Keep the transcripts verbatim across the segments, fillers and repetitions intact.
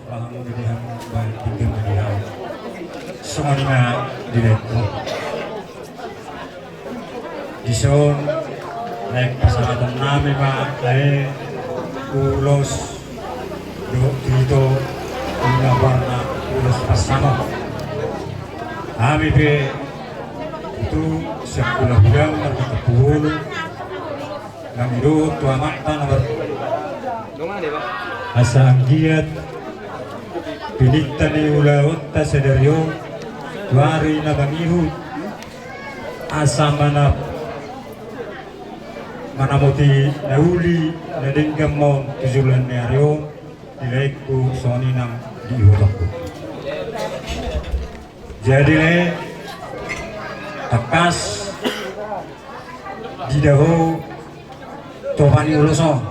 Paham jadi ham, baik tinggal jadi ham. Songon i ma di laengku. Dison, naeng pasahaton nami ma lae ulos dohot ito, ina barna ulos pasamot. Hami pe tu siap pula-pula marga Kepulu. Nang i dohot tu amanta na mar-, asa anggiat pininta ni ulaonta sadari on tu ari na mangihut, asa mana-, manamoti na uli na denggan ma on tu joloan ni ari on, di laengku songon i nang di ibotongku. Jadi lae, tangkas dida ho topa ni ulos on.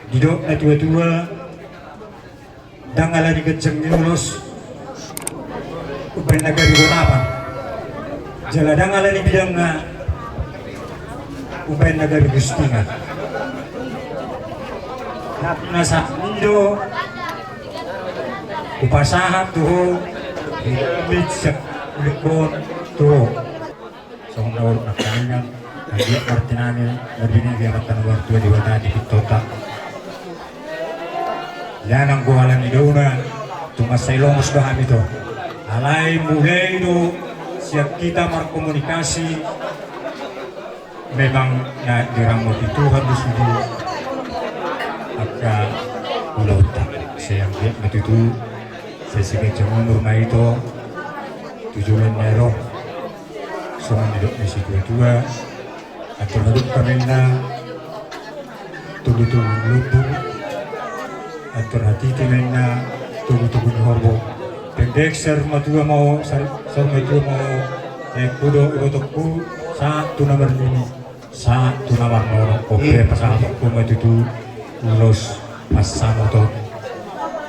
Didok na tua-tua, ndang ala ni ganjang ni ulos umbaen na gabe gorapan. Jala ndang ala ni bidangna umbaen na gabe gustingan. Na pinasahat ni do hupasahat tu ho, di mit siap ulik bon tu ho. Songon na uruk na kaningan, anggiat martinangi, marbinege amanta na martua Debata di pintonta. Ia nanggo ala ni dauna, tung mansai lomos do hami to. Alai mulai do sian hita markomunikasi, memang na diramoti Tuhan do sude angka ulaonta. Sai anggiat ma tutu, sai siganjang umur ma ito tu joloan ni ari on. Songon nidok ni situa-tua, antor hadungka ma inna togu-togu ni lombu, antor hatiti ma inna togu-togu ni horbo. Penggeser ma tua ma ho, sar-, saur matua ma ho, laengku dohot ibotongku, sahat tu na marnini, sahat tu na marnono. Oke, pasahatonku ma tutu ulos pasamot on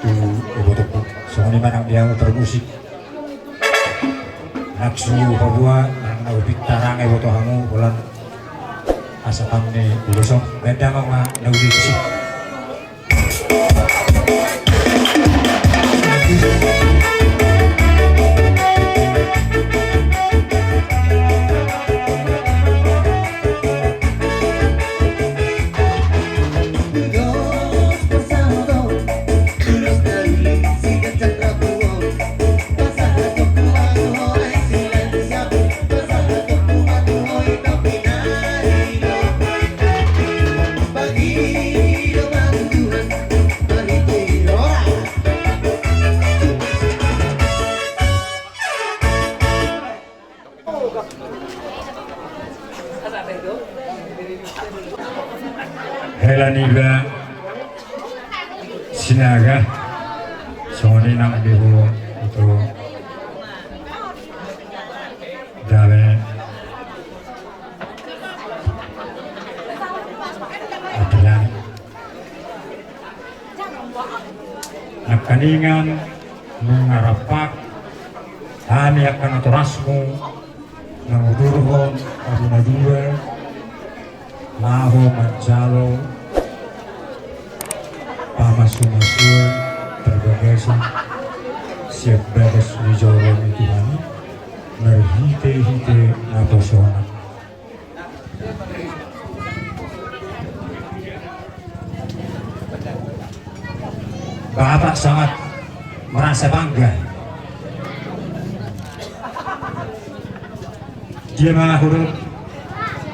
tu ibotongku. Songon i ma nang di hau parmusik. Nang so paboa, nang na hupinta, nang iboto hamu holan asa tam ni ulos on, baen damang ma na uli tusi. Hela niba Sinaga, songon i nang di ho ito. Dame. Apian. Nangkaningan nunga rap hami angka natorasmu na mangudurhon abu na dua laho manjalo pamasumasuon parbagason sian bagas ni joro ni Tuhan marhitehite naposoan. Bapak sangat merasa bangga. Dia mangahurut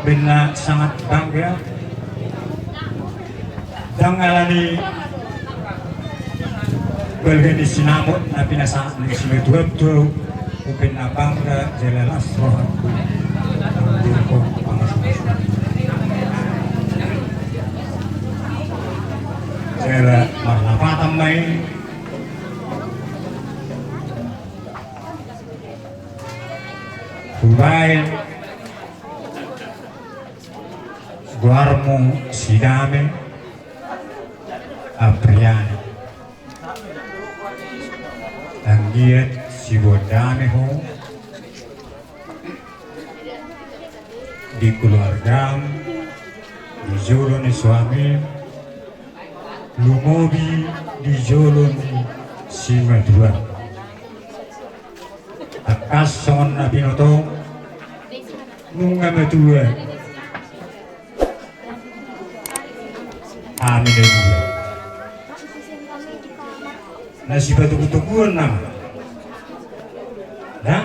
bena sangat bangga. Ndang ala ni balga ni sinamot na pinasahat ni simatua tu, umbaen na bangga jala las rohangku. Mangudurhon pamasumasuon. Jala marlapatan ma i. Hubaen goarmu si Dame Apriani. Anggiat siboan dame ho di keluargam, di jolo ni suamim, Lumobi di jolo ni simatua. Tangkas songon na binoto, nunga matua. Amin. Na sipatubutubuan nama. Nah.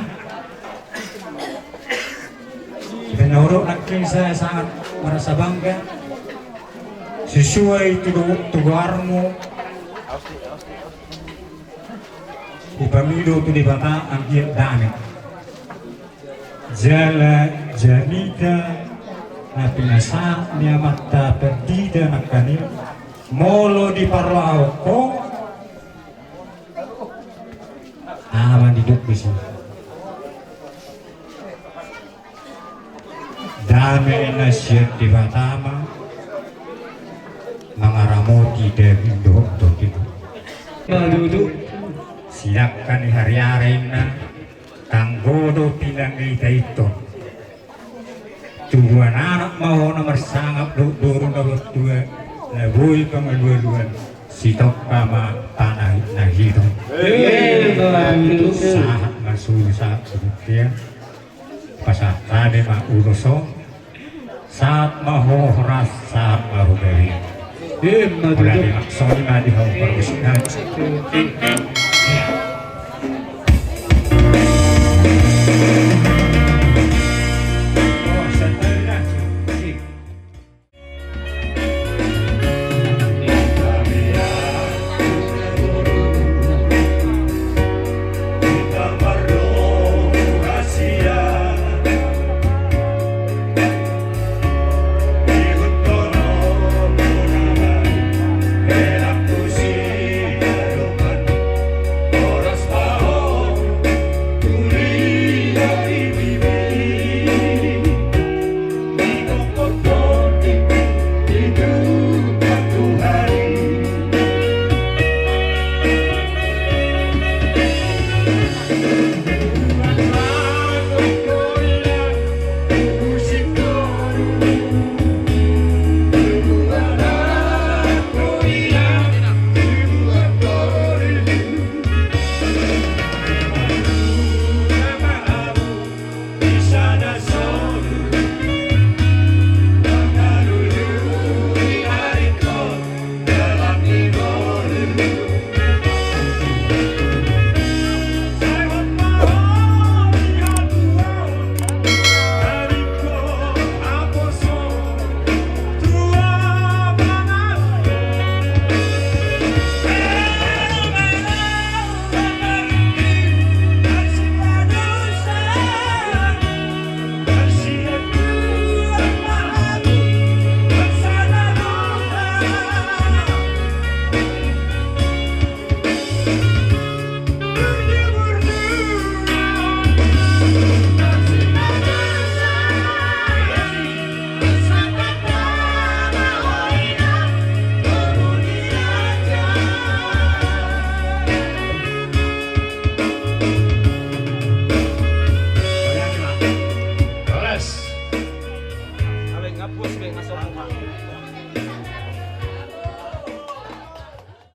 Ipe na huruk nangkin saya sangat merasa bangga. Sesuai tu, tu goarmu. Hupamido tu Debata anggiat dame. Jala jamita na pinasahat ni amanta Perdita nangkaning molo diparrohahon ho. Aha ma didok disi? Dame na sian Debata ma mangaramoti daging dohot tondimu. Madudu. Sidangka ni hariara inna, tanggo do pinangitai tong. Tubuan anak ma ho na marsangap dohot boru na martua, na boi pangalualuan, sitongka ma panahit na hitung. Eh, bagus. Sahat ma solu sahat tu bontean. Pasahat hami ma ulos on. Sahat ma ho horas, sahat ma ho gabe. Ima tutu. Songon i ma di ho parmusik nami.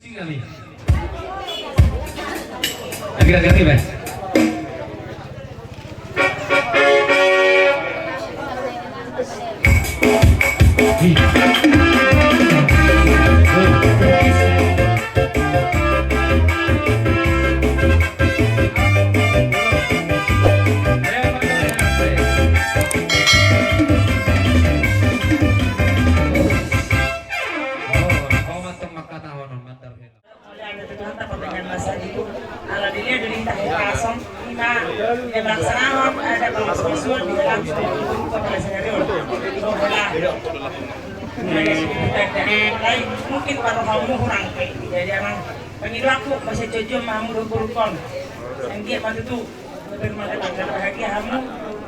Tinggal nih. Lagi-lagi nih, Mas. Oleh adat Tuhan, tak pernah masa itu. Ala dilihat dari tahu kosong, ima dia melaksanakan ada pengasuhan di dalam kepala senior. Mulai mungkin baru kamu kurang kayak. Jadi emang pangido aku masih jujur mamu rukun. Yang dia mati tuh. Berbahagia hamu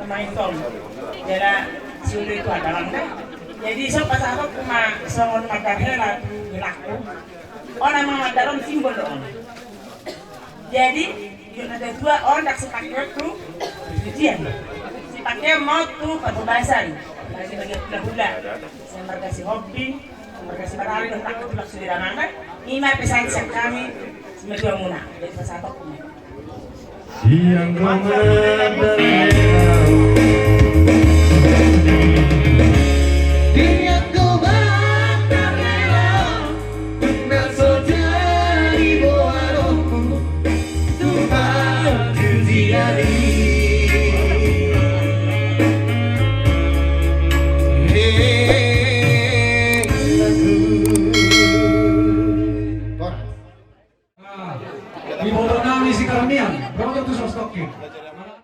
main tong. Jala siulu itu adalah kan. Jadi so pas aku cuma songon mandar hela di laku. On emang mandar on simbol on. Jadi di na tua on dak sipake tu ujian. Sipake mau tu patubasan. Bagi-bagi hula-hula. Saya marga Sihombing. Marga Sibarani dohot angka tulang sude dangana. I ma pesan sian hami, simatua muna. Jadi pasahat ma. Siang.